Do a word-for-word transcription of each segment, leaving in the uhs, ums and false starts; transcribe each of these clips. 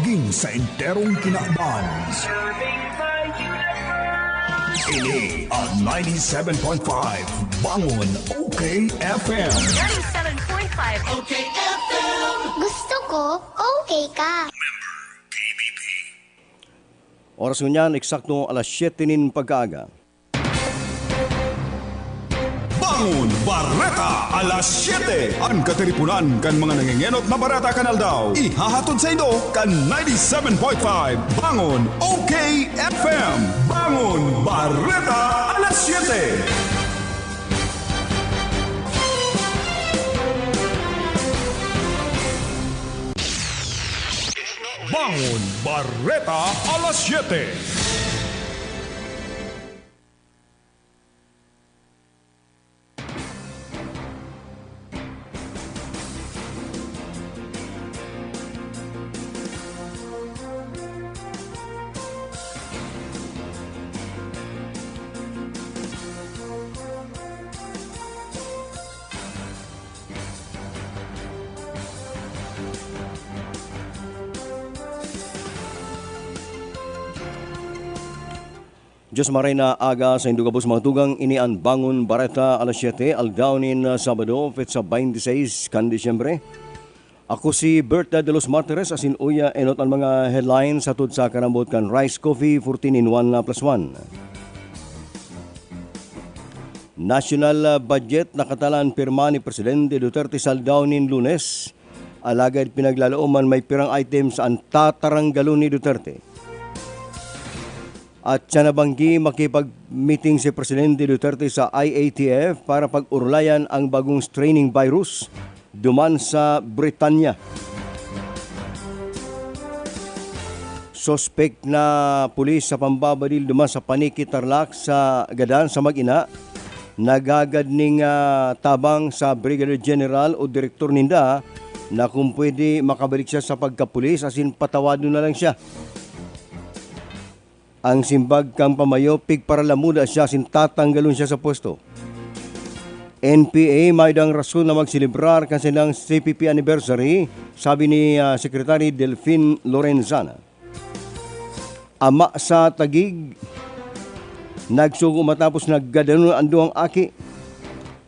Sa enterong kinaban. Ini ang ninety-seven point five Bangon O K F M. Ninety-seven point five O K F M. Gusto ko, okay ka. Oras ngunyan, eksakto alas siyete nin pagkaaga. Bangon Bareta, alas siyete. An katiriponan kan mga nangengenot na bareta kan aldaw, ihahatod saindo kan ninety-seven point five Bangon O K F M. Bangon Bareta, alas siyete. Bangon Bareta, alas siyete. Diyos maray na aga saindo gabos, mga tugang. Ini an Bangon Bareta, alas siyete, aldaw nin, ah, Sabado, petsa twenty-six kan Disyembre. Ako si Berta de los Martires, asin uya enot an mga headlines hatod sa karambot kan Rice Coffee fourteen in one na plus one. National, ah, budget nakatalan pirma ni Presidente Duterte sa aldaw nin Lunes. Alagad pinaglalaoman may pirang items an tataranggalon ni Duterte. At siya nabanggi, makipag-meeting si Presidente Duterte sa I A T F para pag-orolayan ang bagong straining virus duman sa Britanya. Suspek na pulis sa pambabadil duman sa Paniki, Tarlac sa gadan sa mag-ina, nagagad ning, ah, tabang sa Brigadier General o direktor ninda na kung pwede makabalik siya sa pagkapulis asin patawadon na lang siya. Ang simbag kan pamayo, pigparalamuda siya asin tatanggalon siya sa pwesto. N P A, mayo daang rason na magselebrar kan saindang C P P anniversary, sabi ni, ah, Secretary Delfin Lorenzana. Ama sa Taguig, nagsugo matapos naggadanon an duwang aki.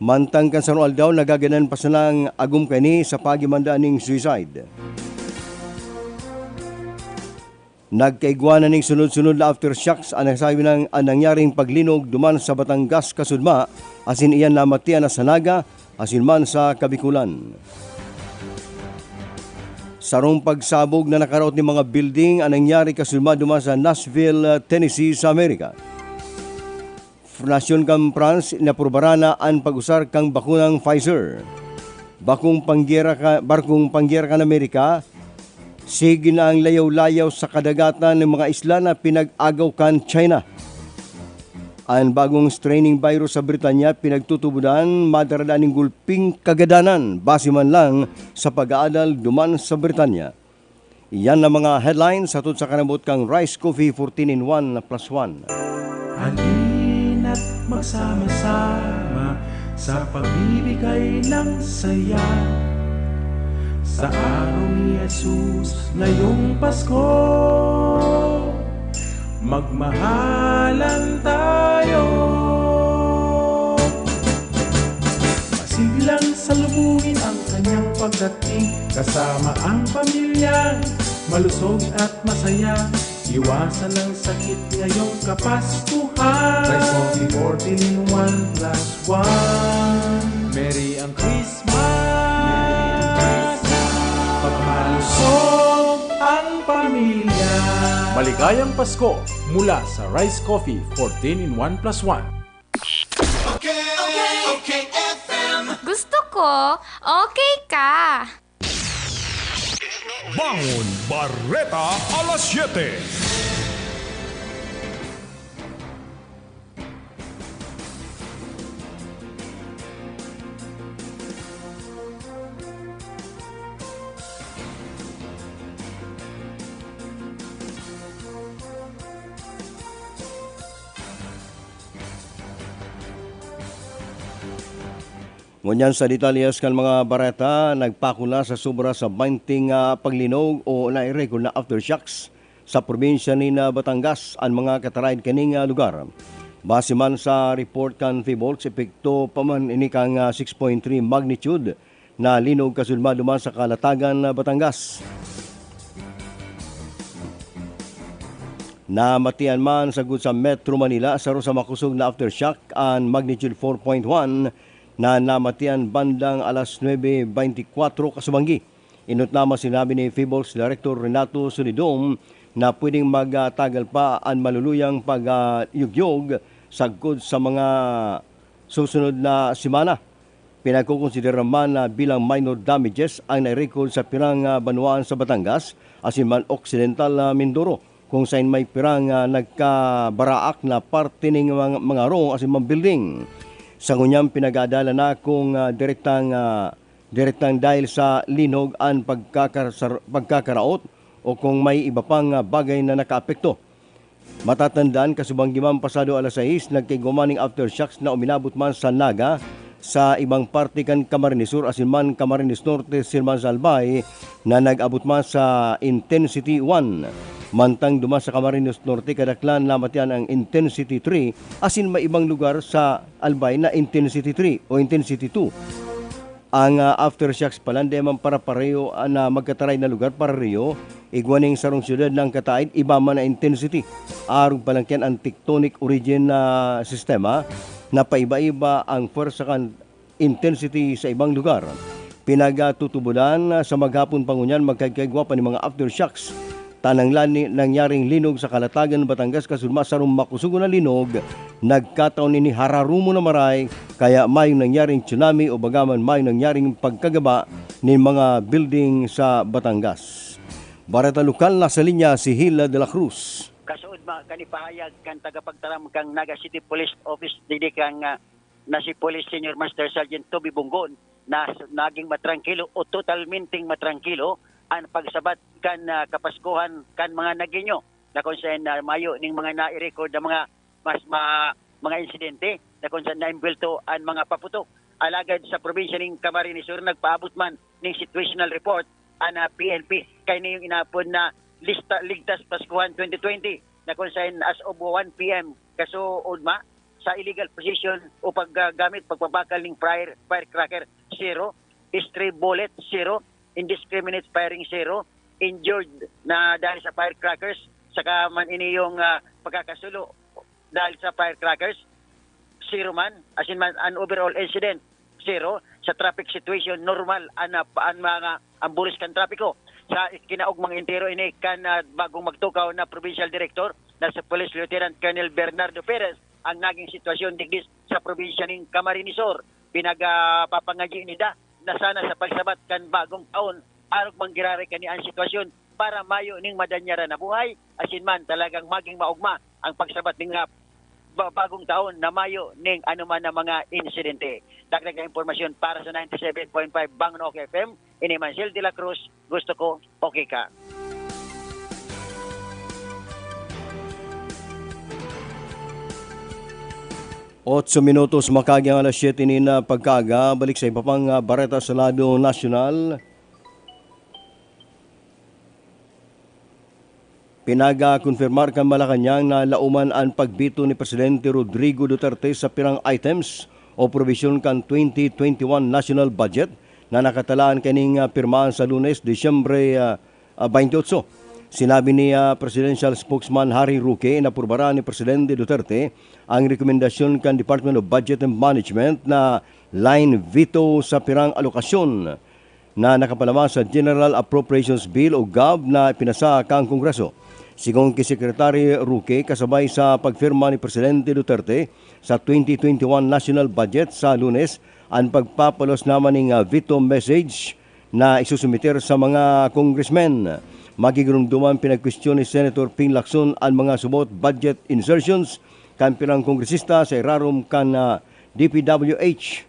Mantang kan sarong aldaw, nagagadan pa sanang agom kaini sa pagimanda ning suicide. Nagkaigwa na ning sunod-sunod na aftershocks an nasabi nang, an nangyaring paglinog duman sa Batangas kasudma, asin iyan namatian na sa Naga, asin man sa Kabikulan. Sarong pagsabog na nakaraot nin mga building an nangyari kasudma duman sa Nashville, Tennessee, sa Amerika. Nasyon kan France, inaprubaran na an pag-usar kan bakunang Pfizer. Bakong panggera ka, barkong panggera kan Amerika, sige na ang layaw-layaw sa kadagatan nin mga isla na pinag-agaw kan China. An bagong straining virus sa Britanya pinagtutubodan madara nin gulping kagadanan, base man lang sa pag-aadal duman sa Britanya. Iyan ang mga headlines hatod sa karambot kan Rice Coffee fourteen in one plus one. Halina't magsama-sama sa pagbibigay ng saya. Sa araw ni Jesus ngayong Pasko, magmahalan tayo. Masiglang salubungin ang kanyang pagdating, kasama ang pamilya, malusog at masaya. Iwasan ang sakit ngayong Kapaskuhan. Rice Coffee fourteen in one plus one. Merry ang Christmas! Merry ang Christmas! Pagmalusog ang pamilya. Maligayang Pasko mula sa Rice Coffee fourteen in one plus one. Okay, okay, okay, F M. Gusto ko, okay ka. Bangon Bareta, alas siyete. Ngunyan sa detalyes kan mga bareta, nagpakula sa sobra sa baynte nga paglinog o nai-record na aftershocks sa probinsya nin, ah, Batangas an mga katarayan kaning, ah, lugar. Base man sa report kan PHIVOLCS, epekto pa man ini kan, ah, six point three magnitude na linog kasunod man duman sa Kalatagan, ah, Batangas. Namatian man sagkod sa Metro Manila, saro sa makosog na aftershock an magnitude four point one na namatian bandang alas nuebe beintikwatro kasubanggi. Enot lamang sinabi ni PHIVOLCS Director Renato Solidom na pwedeng magtagal pa an maluluyang pagyugyog sagkod sa mga susunod na semana. Pinagkokonsidera man na bilang minor damages ang nai-record sa pirang, ah, banwaan sa Batangas, asin man Occidental, ah, Mindoro, kung saen may pirang, ah, nagkabaraak na parte ning mga, mga harong asin man building. Sa ngunyan, pinag-aadalan na kung, ah, direktang, ah, direktang dahil sa linog an pagkakasar-, pagkakaraot o kung may iba pang, ah, bagay na nakaapekto. Matatandaan, kasubanggi man pasado alas sais, nagkaigwa man ning aftershocks na uminabot man sa Naga, sa ibang parte kan Camarines Sur asin man Camarines Norte, siring man sa Albay, na nag-abot man sa Intensity one. Mantang duman sa Camarines Norte, kadaklan namatian ang Intensity three, asin may ibang lugar sa Albay na Intensity three o Intensity two. Ang, ah, aftershocks pala, dai man para pareho, ah, na magkataray na lugar pareho, igwa ning sarong syudad na ang kataed iba man na intensity. Arog palangkihan an tectonic origin na sistema na paiba-iba ang pwersa kan intensity sa ibang lugar. Pinagtutubodan, ah, sa maghapon pa ngunyan magkaigwa pa nin mga aftershocks. Tanang lani nangyaring linog sa Kalatagan, Batangas, kasunod man sarong makusog na linog. Nagkataon ini hararumon na maray, kaya mayong nangyaring tsunami o bagaman mayong nangyaring pagkagaba nin mga building sa Batangas. Bareta lokal, nasa linya si Hila de la Cruz. Kasuodma kan ipahayag kan tagapagtaram kan Naga City Police Office, digdi kan, ah, na si Police Senior Master Sergeant Toby Bunggon, na s-, naging matrangkilo o totalmenteng matrangkilo an pagsabat kan, ah, Kapaskuhan kan mga Nagueño, na kung saan, ah, mayo ning mga nai-record na mga mas ma-, mga insidente na kung saan naimbwelto an mga paputok. Alagad sa probinsya ning Camarines Sur, nagpaabot man ning situational report an, ah, P N P. Kaini yung inapod na lista, Ligtas Paskuhan twenty twenty, na kung saan as of one P M kasuodma, sa illegal possession o paggamit, pagpabakal ning fire-, firecracker, zero. Stray bullet, zero. Indiscriminate firing, zero. Injured na dahil sa firecrackers, saka man ini yung, ah, pagkakasulo dahil sa firecrackers, zero man. As in man, an overall incident, zero. Sa traffic situation, normal an, ah, an mga ambulis kan trapiko. Sa kinaugmang entero ini kan, ah, bagong magtukaw na provincial director na si Police Lieutenant Colonel Bernardo Perez ang naging sitwasyon digdi sa probinsya ning Camarines Sur. Pinagapapangadyi ninda na sana sa pagsabat kan bagong taon, arog man giraray kani an sitwasyon para mayo ning madanyaran na buhay, asin man talagang maging maugma ang pagsabat ning, ah, ba-, bagong taon na mayo ning anoman na mga insidente. Dagdag na impormasyon para sa ninety-seven point five Bangno F M, ini man Sel de la Cruz, gusto ko, okay ka. Otso minutos makaagi ang alas siyete nin pagkaaga. Balik sa iba pang, ah, bareta sa lado nasyonal. Pinagakonfirmar kan Malacañang na laoman an pagbeto ni Presidente Rodrigo Duterte sa pirang items o probisyon kan twenty twenty-one national budget na nakatalaan kaning, ah, pirmahan sa Lunes, Disyembre, ah, ah, twenty-eight. Sinabi ni, ah, Presidential Spokesman Harry Roque na aprubaran ni Presidente Duterte ang rekomendasyon kan Department of Budget and Management na line veto sa pirang alokasyon na nakapalabas sa General Appropriations Bill o GAB na ipinasa kan Kongreso. Sigon ki Secretary Roque, kasabay sa pagpirma ni Presidente Duterte sa twenty twenty-one national budget sa Lunes an pagpapalos naman ning, ah, veto message na isusumiter sa mga congressmen. Magigiromdoman, pinagkwestiyon ni Senator Ping Lacson an mga subot budget insertions kan pirang kongresista sa irarom kan, ah, D P W H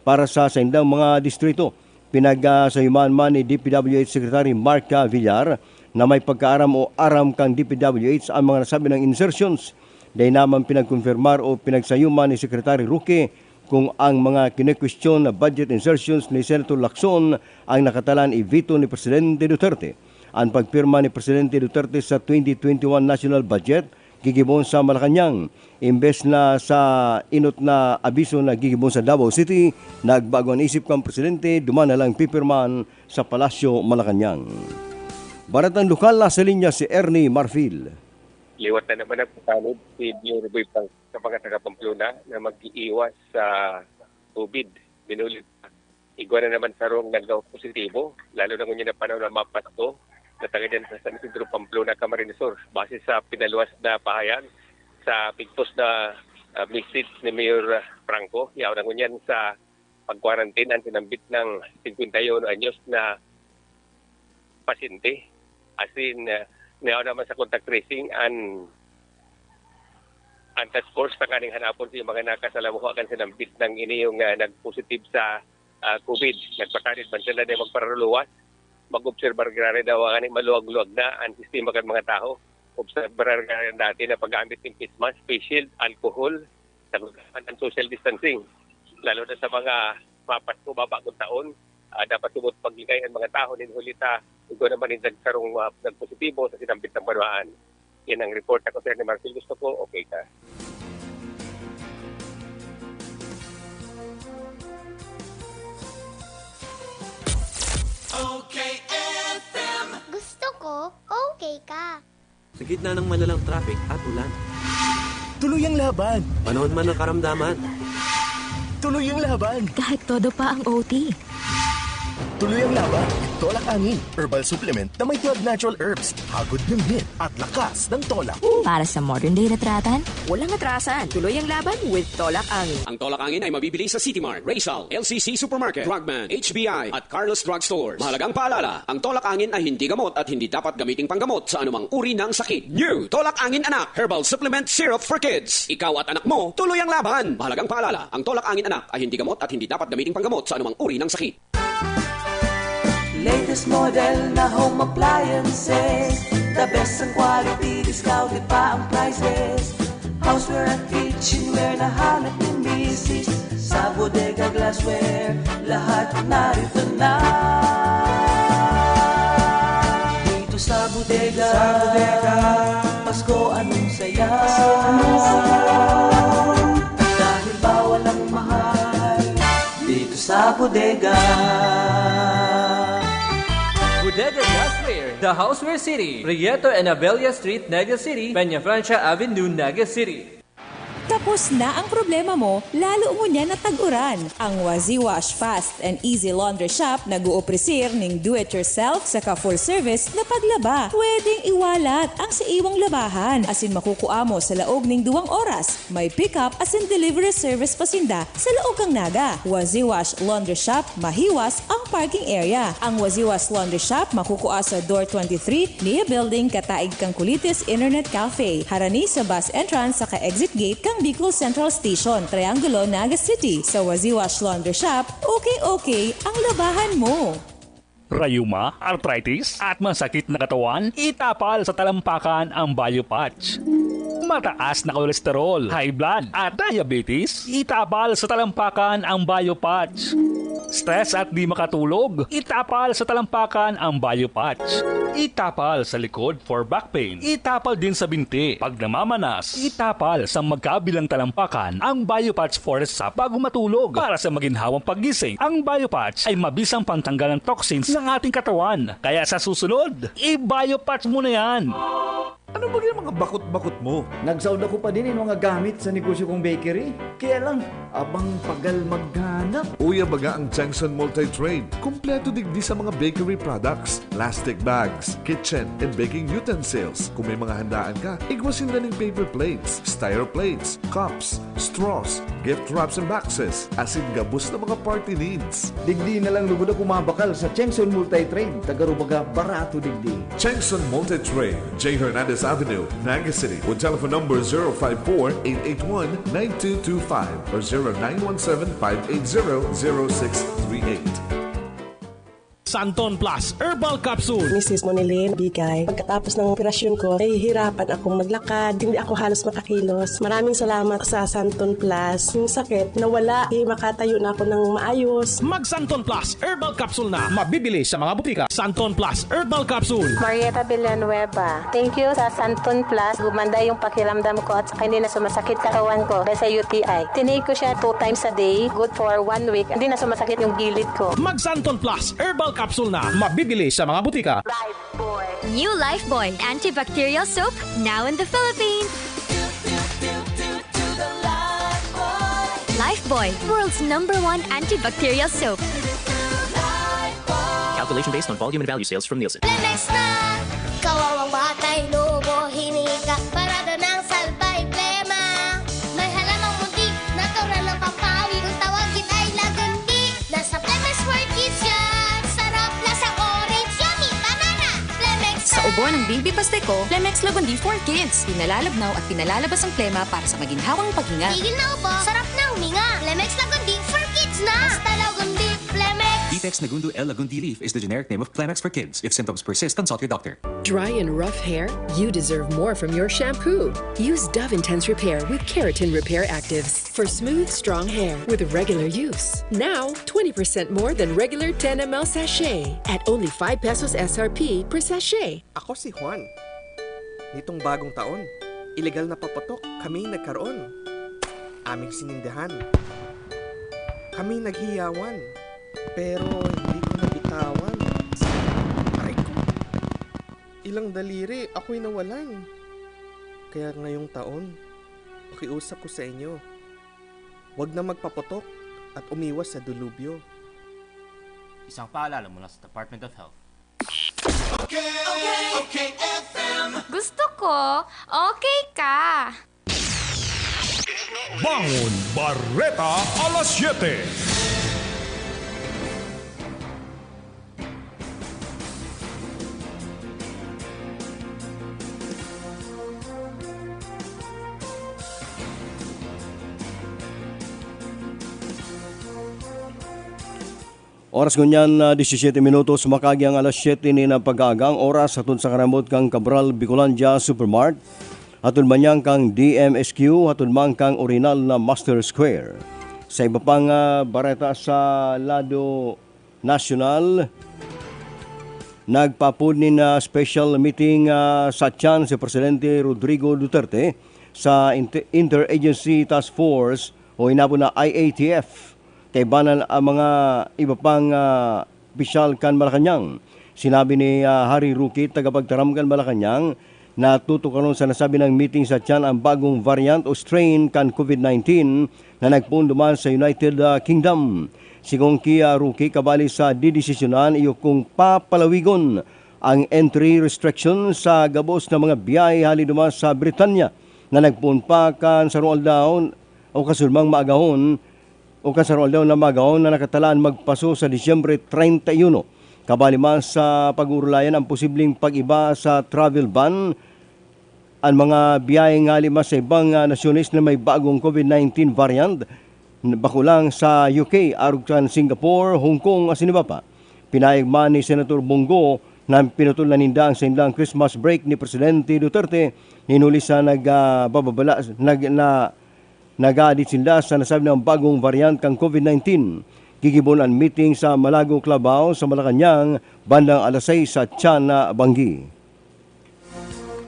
para sa saindang mga distrito. Pinagsayoman man ni D P W H Secretary Mark, ah, Villar na may pagkaaram o aram kan D P W H ang mga nasabi niyang insertions. Dai naman pinagkonfirmar o pinagsayoman ni Secretary Roque kung ang mga kinikwestiyon na budget insertions ni Senator Lacson ang nakatalaan i-veto ni Presidente Duterte. Ang pagpirma ni Presidente Duterte sa twenty twenty-one national budget gigibon sa Malacañang, imbes na sa inot na abiso na gigibon sa Davao City, nagbago an isip kan presidente, duman na lang pipirmahan sa Palasyo, Malacañang. Baretang lokal, nasa linya si Ernie Marfil. Liwat na naman ang patanod si Mayor Boy Frank sa mga taga Pamplona na mag-iiwas sa COVID. Minuli pa, igwa na naman sarong nagdaw positibo, lalo na ngunyan na panahon na mapasko, na taga dyan sa San Isidro, Pamplona, Camarines Sur. Base sa pinaluwas na pahayag sa pigpos na, ah, message ni Mayor, ah, Franco, yaon na ngunyan sa pag-quarantine ang sinambit ng fifty-one anyos na pasyente. As in, ah, niyaw naman sa contact tracing an, an task force tanganing hanapon sa mga nakasalamuha kan sinambit ng ini yung, ah, nag-positive sa, ah, COVID. Nagpatanid man sila na magparuluwas, mag-obserbar giraray daw ang maluwag-luwag na ang sistema kan mga tawo. Obserbar giraray dati na paggamit ng face mask, face shield, alcohol, sa paggamit ng social distancing. Lalo na sa mga mapasko, babagong taon, ah, dapat subot pagligay ang mga tawo nin huli ta, ito naman yung nagsarong, ah, nagpositibo sa sinambit ng banwaan. Yan ang report ako, Sir, ni Marcel. Gusto ko, okay ka. Okay F M. Gusto ko, okay ka. Sa gitna ng malalang traffic at ulan. Tuloy ang laban! Panahon man ng karamdaman. Tuloy ang laban! Kahit todo pa ang O T. Tuloy ang laban! Tolak Angin, herbal supplement na may twelve natural herbs, hagod ng hit at lakas ng tolak. Para sa modern day retratan, Walang atrasan. Tuloy ang laban with Tolak Angin. Ang Tolak Angin ay mabibili sa City Mart, Rizal, L C C Supermarket, Drugman, H B I, at Carlos Drug Stores. Mahalagang paalala, ang Tolak Angin ay hindi gamot at hindi dapat gamiting panggamot sa anumang uri ng sakit. New Tolak Angin Anak Herbal Supplement Syrup for Kids. Ikaw at anak mo, tuloy ang laban. Mahalagang paalala, ang Tolak Angin Anak ay hindi gamot at hindi dapat gamiting panggamot sa anumang uri ng sakit. Latest model na home appliances. The best ang quality, discounted pa ang prices. Houseware at kitchenware na hanap ni misis. Sa Bodega Glassware, lahat narito na. Dito sa Bodega, sa Bodega, Pasko anong saya. Pasko anong saya. Dahil bawal ang mahal. Dito sa Bodega. Bodega Glassware, The Houseware City, Prieto and Abella Street, Naga City, Peña Francia Avenue, Naga City. Tapos na ang problema mo, lalo ngunyan na tag-uran. Ang Waziwash Fast and Easy Laundry Shop nag-ooprisir ning do-it-yourself saka full-service na paglaba. Pwedeng iwalat ang sa iwang labahan, asin makukua mo sa laog ning duwang oras. May pick-up asin delivery service pa sinda sa laog kan Naga. Waziwash Laundry Shop, mahiwas ang parking area. Ang Waziwash Laundry Shop makukua sa Door twenty-three, Nia Building, kataig kan Kulitis Internet Cafe, harani sa bus entrance saka exit gate kan Bicol Central Station, Triangulo, Naga City. Sa Waziwash Laundry Shop, okay-okay ang labahan mo. Rayuma, arthritis, at masakit na katawan? Itapal sa talampakan ang Biopatch. Mataas na kolesterol, high blood, at diabetes? Itapal sa talampakan ang Biopatch. Stress at di makatulog? Itapal sa talampakan ang Biopatch. Itapal sa likod for back pain. Itapal din sa binti pag namamanas. Itapal sa magkabilang talampakan ang Biopatch Forest Sap bago matulog para sa maginhawang paggising. Ang Biopatch ay mabisang pangtanggal ng toxins ng ating katawan. Kaya sa susunod, i-Biopatch mo na yan! Ano ba yung mga bakot-bakot mo? Nagsaod ako pa din yung mga gamit sa negosyo kong bakery. Kaya lang, abang pagal maghanap. Uya baga ang Changson Multi-Trade. Kompleto digdi sa mga bakery products, plastic bags, kitchen, and baking utensils. Kung may mga handaan ka, igwa sinda ning paper plates, styro plates, cups, straws, gift wraps and boxes, asin gabos na mga party needs. Digdi na lang lugod ako mabakal sa Chengson Multi-Trade, taga Rubaga, barato digdi. Chengson Multi-Trade, J Hernandez Avenue, Naga City, with telephone number zero five four, eight eight one, nine two two five or zero nine one seven, five eight zero, zero six three eight. Santon Plus Herbal Capsule. Misis Monilin Bigay. Pagkatapos ng operasyon ko, nahihirapan akong maglakad. Hindi ako halos makakilos. Maraming salamat sa Santon Plus. Yung sakit, nawala. Eh, makatayo na ako ng maayos. Mag Santon Plus Herbal Capsule na. Mabibili sa mga butika. Santon Plus Herbal Capsule. Marieta Villanueva. Thank you sa Santon Plus. Gumanda yung pakiramdam ko at saka hindi na sumasakit katawan ko dahil sa U T I. Tinake ko siya two times a day. Good for one week. Hindi na sumasakit yung gilid ko. Mag Santon Plus Herbal Capsule na. Mabibili sa mga butika. New Lifebuoy antibacterial soap, now in the Philippines. Lifebuoy, world's number one antibacterial soap. Calculation based on volume and value sales from Nielsen. Lemex na! Kawawang batay lobo, hiningi ka parada ng salbay plema. May halamang munti, natural na pampawi. Kung tawagin ay lagundi, nasa Plemex for Kids yan. Sarap, lasang orange, yummy, banana. Plemex Sa ubo ng baby Pasteco, Plemex Lagundi for Kids. Pinalalabnaw at pinalalabas ang plema para sa maginhawang paghinga. Tigil na ubo, sarap na huminga. Plemex Lagundi for Kids na. Basta Lagundi, Plemex. Vitex Nagundo L Lagundi leaf is the generic name of Plemex for kids. If symptoms persist, consult your doctor. Dry and rough hair? You deserve more from your shampoo. Use Dove Intense Repair with Keratin Repair Actives for smooth, strong hair with regular use. Now, twenty percent more than regular ten milliliter sachet at only five pesos S R P per sachet. Ako si Juan. Nitong bagong taon, ilegal na paputok kami nagkaroon. Aming sinindihan. Kami naghiyawan. Pero hindi ko nabitawan. Aray ko. Ilang daliri ako'y nawalan. Kaya ngayong taon, pakiusap ko sa inyo, huwag na magpaputok at umiwas sa dilubyo. Isang paalala mula sa Department of Health. Gusto ko, okay ka. Bangon Bareta alas siyete. Oras ngunyan na disisyete minutos, makagi ang alas siyete ni na pag-aaga ang oras hatod sa karambot kan Cabral Bicolandia Supermart, hatod man yan kan D M S Q, hatod man kan orihinal na Master Square. Sa iba pang ah, bareta sa lado nasyonal, nagpapud nin ah, special meeting ah, sa tiyan si Presidente Rodrigo Duterte sa Inter- Interagency Task Force o inapod na I A T F. Kaibanan ang mga iba pang ah, opisyal kan Malacañang. Sinabi ni ah, Harry Roque, tagapagtaram kan Malacañang, na tutukaron sa nasabi nang meeting sa tiyan ang bagong variant o strain kan COVID nineteen na nagpoon duman sa United ah, Kingdom. Sigon ki ah, Roque, kabali sa didesisyonan iyo kung papalawigon ang entry restriction sa gabos na mga biyahe hali duman sa Britanya na nagpoon pa kan sarong aldaw o kasulmang maagahon o kan sarong aldaw na maagahon na nakatalaan magpaso sa Disyembre treinta y uno. Kabali man sa pag-uurulayan ang posibleng pag-iba sa travel ban, ang mga biyahe ngali man sa ibang ah, nasyones na may bagong COVID nineteen variant, bako lang sa U K, arog kan Singapore, Hong Kong, asin iba pa. Pinayag man ni Senator Bong Go na pinutol na ninda ang saindang Christmas break ni Presidente Duterte, hinuli sa nag, ah, bababala, nag, na, nag-aadit sinda sa nasabi ng bagong variant kan COVID nineteen. Gigibon an meeting sa Malago Clubhouse sa Malacañang bandang alas sais sa tiyan na banggi.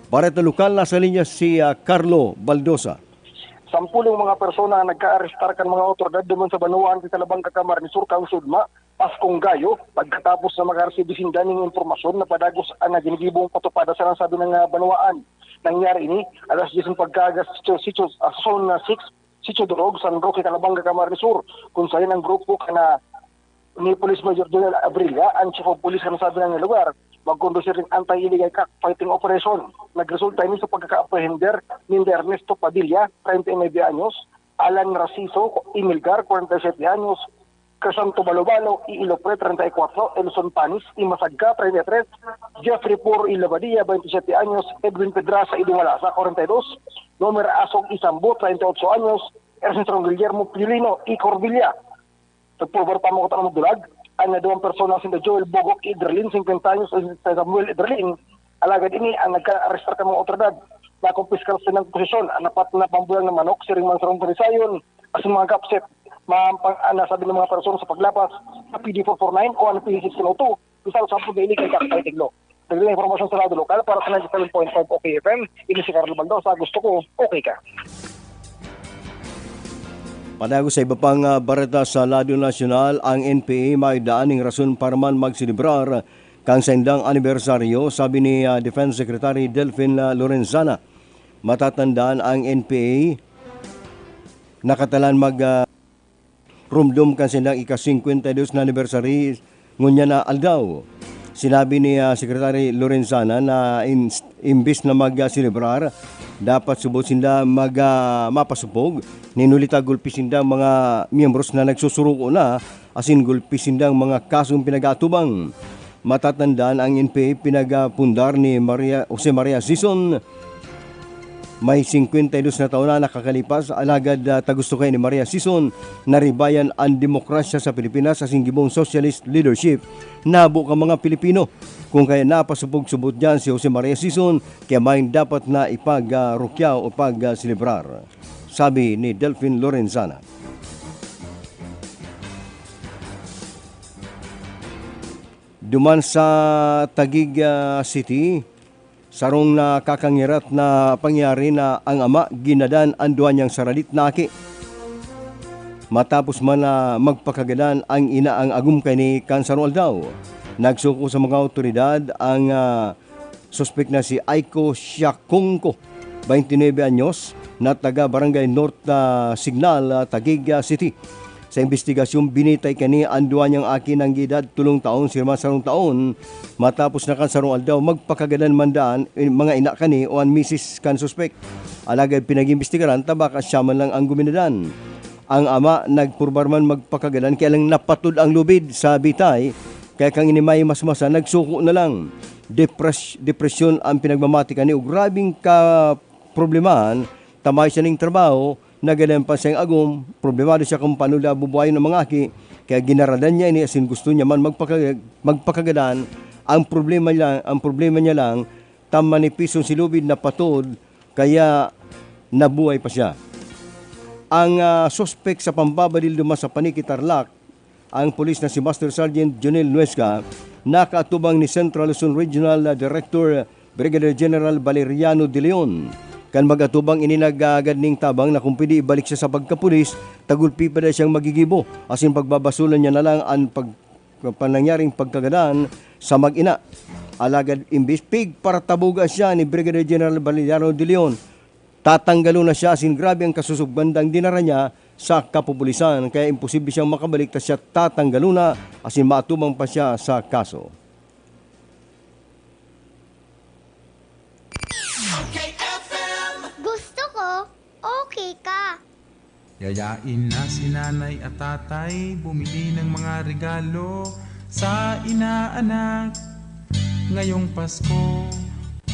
Bareta lokal, nasa linya si ah, Carlo Baldosa. Sampulong mga persona ang nagkaarestar kan mga awtoridad duman sa banwaan kan Calabanga, Camarines Sur, Kansudma, Paskong Gayo, pagkatapos na makaresibi sinda ning impormasyon na padagos ang ginigibong patupada sa nasabi ng ah, banwaan. Nangyari ini alas diyes ng pagkaaga sa Sitio, Sitio, ah, Zone six, Sitio Durog, San Roque, Calabanga, Camarines Sur, kung sayon ang grupo kana ni Police Major Donel Abrilla, ang Chief of Police kan nasabing lugar, magkondusir nin anti-illegal cockfighting operation. Nagresulta ini sa pagkaka-aprehender ni Ernesto Padilla, treinta y nueve anyos, Alan Raciso Imilgar, kwarenta y siyete anyos, Crisanto Balobalo y Ilopre, treinta y cuatro, Elson Panis y Masagka, treinta y tres, Jeffrey Puro y Labadia, veintisiete anyos, Edwin Pedraza y Dumalasa, kwarenta y dos, Nomer Asog Isambo, treinta y ocho anyos, Ernesto Guillermo Pilino y Corbilla. Nagpurbar pa mo kutang magdulag. An duwang persona sinda Joel Bogok Idrelin, singkwenta anyos, at Samuel Idrelin. Alagad ini ang nagka-arestar kan mga awtoridad. Nakumpiskar sa ilang posesyon an apat na pambulang na manok, siring man sarong tarisayon, asin mga gapset. Ma-, pang-, ah, nasabi ng mga persona sa paglapas sa P D four four nine o ang P D six oh two, bisa sa hapon na ini kan Kapitan Tiglo. Dagdag na impormasyon sa Radyo Lokal para sa ninety-seven point five O K F M, ini si Carlo Baldosa. Gusto ko, okay ka. Padago sa iba pang, ah, bareta sa Radyo Nasyonal, ang N P A may daan ning rason para man magselebrar kan saindang anibersaryo, sabi ni, ah, Defense Secretary Delfin, ah, Lorenzana. Matatandaan, ang N P A nakatalan mag, ah, rumdom kan saindang ika-singkwenta y dos na anibersaryo ngunyan na aldaw. Sinabi ni, ah, Secretary Lorenzana na in-, imbis na mag, ah, selebrar, dapat subot sinda mag, ah, mapasupog. Nin huli ta gulpi sindang mga miyembros na nagsusuruko na, asin gulpi sindang mga kasong pinag-aatubang. Matatandaan, ang N P A pinagapundar ni Maria, Jose Maria Sison. May singkwenta y dos na taon na nakakalipas, alagad, ah, ta gusto kaya ni Maria Sison na ribayan an demokrasya sa Pilipinas asin gibong socialist leadership na habo kan mga Pilipino. Kun kaya napasupog subot diyan si Jose Maria Sison, kaya main dapat na ipag, ah, rukyaw o pag, ah, selebrar, sabi ni Delfin Lorenzana. Duman sa Taguig, ah, City, sarong nakakangirat na pangyayari na ang ama ginadan an duwa niyang saradit na aki. Matapos man na magpakagadan, ang ina ang agom kaini kan sarong aldaw. Nagsuko sa mga awtoridad ang, ah, suspek na si Aiko Siakungko, twenty-nuebe anyos, na taga Barangay North, ah, Signal, ah, Taguig, ah, City. Sa imbestigasyon, binitay kani an duwa niyang aki na nag-edad tolong taon, sirma sarong taon, matapos na kan sarong aldaw magpakagadan man daan, eh, mga ina kani o an misis kan suspek. Alagad pinag-imbestigaran ta baka siya man lang ang guminadan. Ang ama nagpurbar man magpakagadan, kaya lang napatod ang lubid sa bitay, kaya kan ini may mas masa, nagsuko na lang. Depres-, depresyon ang pinagmamati kani o grabing kaproblemahan, tamay siya ning trabaho, nagadan pa siyang agom, problemado siya kung paano daw bubuhayon ang mga aki, kaya ginaradan niya ini asin gusto niya man magpaka-, magpakagadan. Ang problema niya, ang problema niya lang, ta manipis an lubid, napatod, kaya nabuhay pa siya. Ang, ah, suspek sa pambabadil duman sa Paniki, Tarlac, ang pulis na si Master Sergeant Jonel Nuesca, nakaatubang ni Central Luzon Regional, ah, Director Brigadier General Valeriano De Leon. Kan mag-atubang ini, nag-aagad ning tabang na kung pwede ibalik siya sa pagkapulis, ta gulpi pa daw siyang magigibo, asin pagbabasolan niya na lang an pag-, panangyaring pagkagadan sa mag-ina. Alagad imbis pigparataboga siya ni Brigadier General Valeriano De Leon, tatanggalon na siya asin grabe ang kasusubandang dinara niya sa kapupulisan, kaya imposible siyang makabalik ta siya tatanggalon na asin maatubang pa siya sa kaso. Gusto ko, okay ka. Yayain na si nanay at tatay bumili ng mga regalo sa inaanak ngayong Pasko.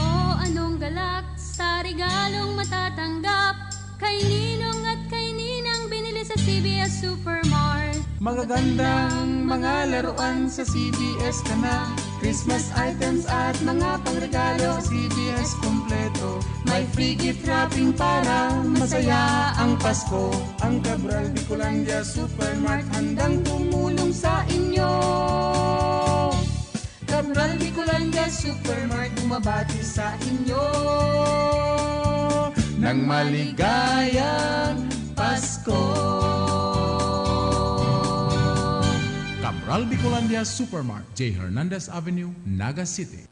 O anong galak sa regalong matatanggap? Kay Ninong at kay Ninang binili sa C B S Supermart. Magagandang mga laruan sa C B S ka na. Christmas items at mga pangregalo sa C B S kompleto. May free gift wrapping para masaya ang Pasko. Ang Cabral Bicolandia Supermart handang tumulong sa inyo. Cabral Bicolandia Supermart bumabati sa inyo ng maligayang Pasko. Cabral Bicolandia Supermart, J Hernandez Avenue, Naga City.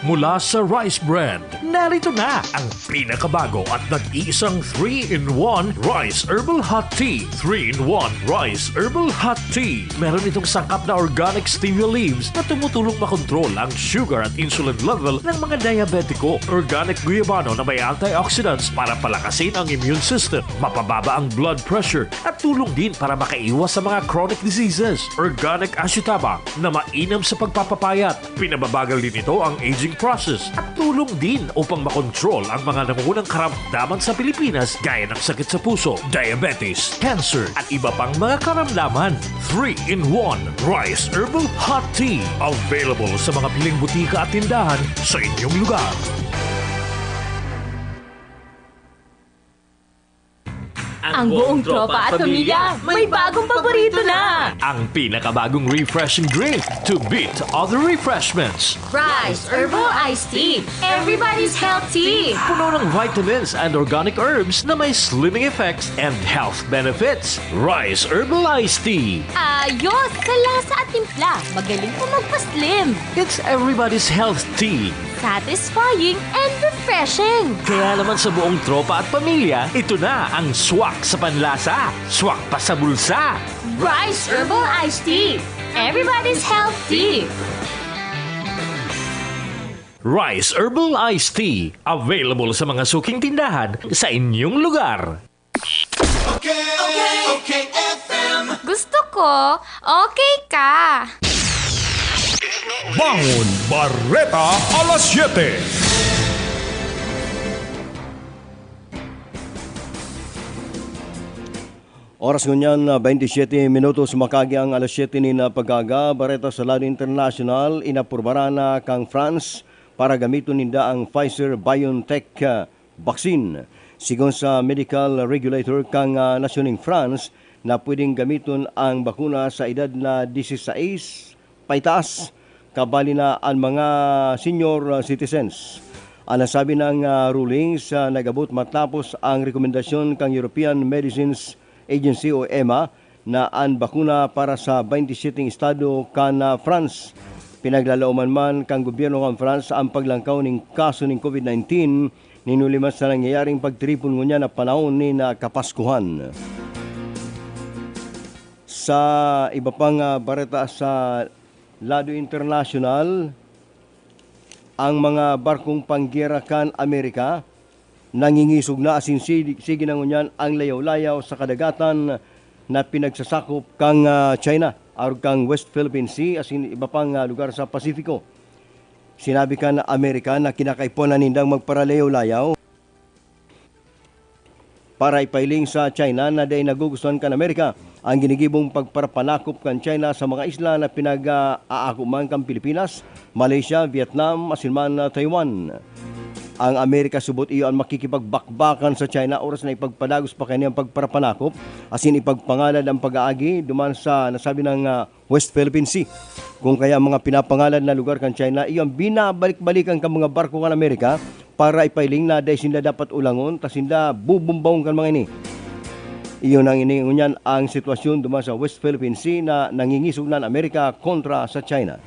Mula sa Rice Brand, narito na ang pinakabago at nag-iisang three-in-one Rice Herbal Hot Tea. Three-in-one Rice Herbal Hot Tea. Meron itong sangkap na organic stevia leaves na tumutulong makontrol ang sugar at insulin level ng mga diabetiko. Organic guyabano na may antioxidants para palakasin ang immune system, mapababa ang blood pressure, at tulong din para makaiwas sa mga chronic diseases. Organic ashitaba na mainam sa pagpapapayat. Pinababagal din ito ang aging process at tulong din upang makontrol ang mga nangungunang karamdaman sa Pilipinas gaya ng sakit sa puso, diabetes, cancer at iba pang mga karamdaman. Three-in-one Rice Herbal Hot Tea. Available sa mga piling butika at tindahan sa inyong lugar. Ang buong tropa at pamilya may bagong paborito na! Ang pinakabagong refreshing drink to beat other refreshments. Rice Herbal Iced Tea, everybody's health tea! Puno ng vitamins and organic herbs na may slimming effects and health benefits. Rice Herbal Iced Tea. Ayos! Sa lasa at timpla, magaling pa magpa-slim! It's everybody's health tea. Satisfying and refreshing! Kaya naman sa buong tropa at pamilya, ito na ang swak sa panlasa, swak pa sa bulsa. Rice Herbal Iced Tea! Everybody's health tea! Rice Herbal Iced Tea. Available sa mga suking tindahan sa inyong lugar. Okay, okay, okay, F M. Gusto ko, okay ka! Bangon Bareta alas siyete. Oras ngunyan, ah, baynte siyete minutos makagi ang alas siyete nin, ah, pag-aga. Bareta sa lado internasyonal, inaprubaran na kang France para gamiton ninda ang Pfizer-BioNTech, ah, vaccine. Sigon sa medical regulator kang, ah, nasyon ning France, na pwedeng gamiton ang bakuna sa edad na disisais paitaas, kabali na an mga senior, ah, citizens. An nasabi nang, ah, rulings, ah, nag-abot matapos ang rekomendasyon kan European Medicines Agency o EMA na an bakuna para sa baynte siyete estado kan, ah, France. Pinaglalaoman man kan gobyerno kan France an paglangkaw nin kaso nin COVID nineteen, nin huli man sa nangyayaring pagtiripon ngunyan na panahon nin, ah, Kapaskuhan. Sa iba pang, ah, bareta sa lado internasyonal, ang mga barkong panggyera kan Amerika nangingisog na asin si-, sige na ngunyan ang layaw-layaw sa kadagatan na pinagsasakop kan, ah, China, arog kan West Philippine Sea asin iba pang, ah, lugar sa Pasifiko. Sinabi kan Amerika na kinakaipuhan na nindang magparalayaw-layaw para ipahiling sa China na dai nagugustuhan kan Amerika ang ginigibong pagparapanakop kan China sa mga isla na pinag-aako man kan Pilipinas, Malaysia, Vietnam, asin man, ah, Taiwan. Ang Amerika subot iyo an makikipagbakbakan sa China oras na ipagpadagos pa kaini ang pagparapanakop asin ipagpangalad ang pag-aagi duman sa nasabi nang, ah, West Philippine Sea. Kung kaya ang mga pinapangalad na lugar kan China, iyo ang binabalik-balikan kan mga barko kan Amerika para ipahiling na dai sinda dapat ulangon ta sinda bubumbawon kan mga ini. Iyo nang ini ngunyan ang sitwasyon duman sa West Philippine Sea na nangingisog na an Amerika kontra sa China.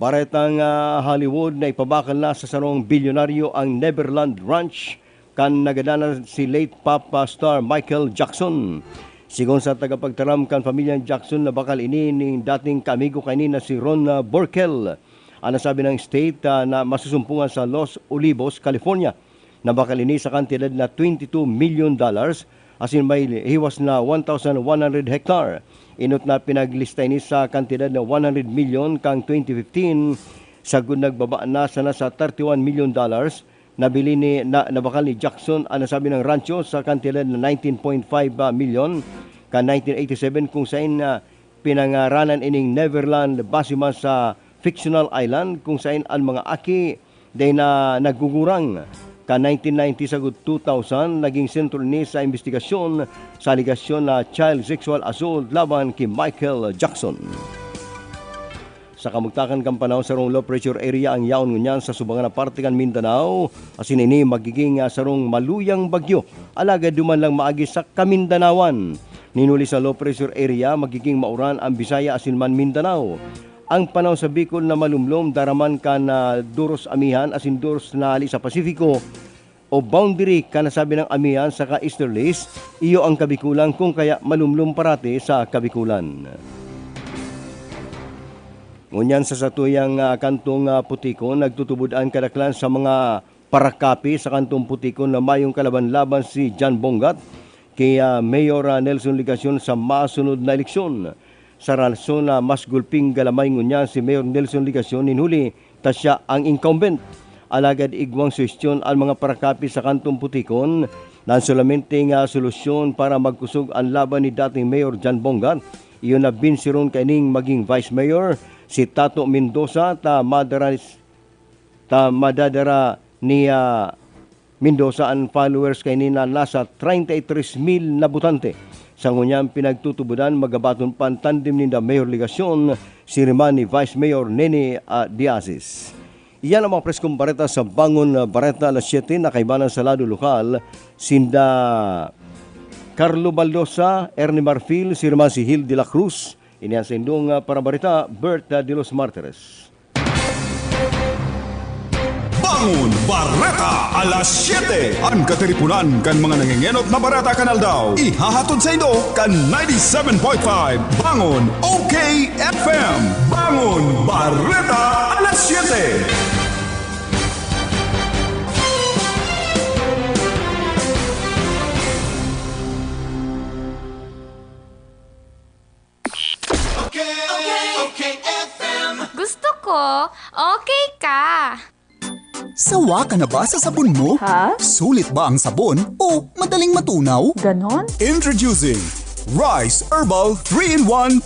Baretang, ah, Hollywood, naipabakal na sa sarong bilyonaryo ang Neverland Ranch kan nagadan na si late pop star Michael Jackson. Sigon sa tagapagtaram kan pamilyang Jackson na bakal ini nin dating kaamigo kaini na si Ron, ah, Burkell, an nasabi na estate, ah, na masusumpungan sa Los Olivos, California, na bakal ini sa kantidad na twenty two million dollars, asin may hiwas na one thousand one hundred hektar. Inot na pinaglista ini sa kantidad na one hundred milyon kan twenty fifteen, sagkod nagbaba na sana sa thirty one million dollars. Nabili ni, na, nabakal ni Jackson an nasabi na rancho sa kantidad na nineteen point five milyon kan nineteen eighty seven, kung saen, ah, pinangaranan ining Neverland base man sa fictional island kung saen an mga aki dai na nagugurang. Kan nineteen ninety sagkod two thousand, naging sentro ini sa imbestigasyon sa alegasyon na child sexual assault laban ki Michael Jackson. Sa kamugtakan kan panahon, sarong low pressure area ang yaon ngunyan sa subangan na parte kan Mindanao, asin ini magiging, ah, sarong maluyang bagyo, alagad duman lang maagi sa Kamindanawan. Nin huli sa low pressure area, magiging mauran ang Bisaya asin man Mindanao. Ang panahon sa Bicol na malumlom, daraman kan, ah, duros amihan asin duros na hali sa Pasifiko, o boundary kan nasabing amihan saka easterlies, iyo ang Kabikulan, kung kaya malumlom parati sa Kabikulan. Ngunyan sa satuyang, ah, kantong, ah, putikon, nagtutubod an kadaklan sa mga parakapi sa kantong putikon na mayong kalaban-laban si John Bongat kay, ah, Mayor, ah, Nelson Legacion sa masunod na eleksyon. sa rason na mas gulping galamay ngunyan si Mayor Nelson Legacion nin huli ta siya ang incumbent. Alagad igwang suhestyon an mga parakapis sa kantong Putikon na an solamente nga solusyon para magkusog an laban ni dating Mayor John Bongat, iyo na binsiron kaining maging Vice Mayor, si Tato Mendoza, ta madara, ta madadara niya Mendoza an followers kaini na nasa treinta y tres mil na botante. Sa ngunyan pinagtutubodan, magabaton pa an tandem ninda Mayor Legacion, sirima ni Vice Mayor Nene, ah, Diazis. Iyan ang mga preskong bareta sa Bangon Bareta alas siyete na kaibanan sa lado lokal, sinda Carlo Baldosa, Ernie Marfil, sirima si Hil de la Cruz. Ini ang saindong, ah, parabareta, Berta de los Martires. Bangon Bareta alas siyete. An katiriponan kan mga nangengenot na bareta kan aldaw. Ihahatod saindo kan ninety-seven point five Bangon O K F M. Bangon Bareta alas siyete. Gusto ko, okay ka. Sawa ka na ba sa sabon mo? Ha? Sulit ba ang sabon o madaling matunaw? Ganon? Introducing Rice Herbal three-in-one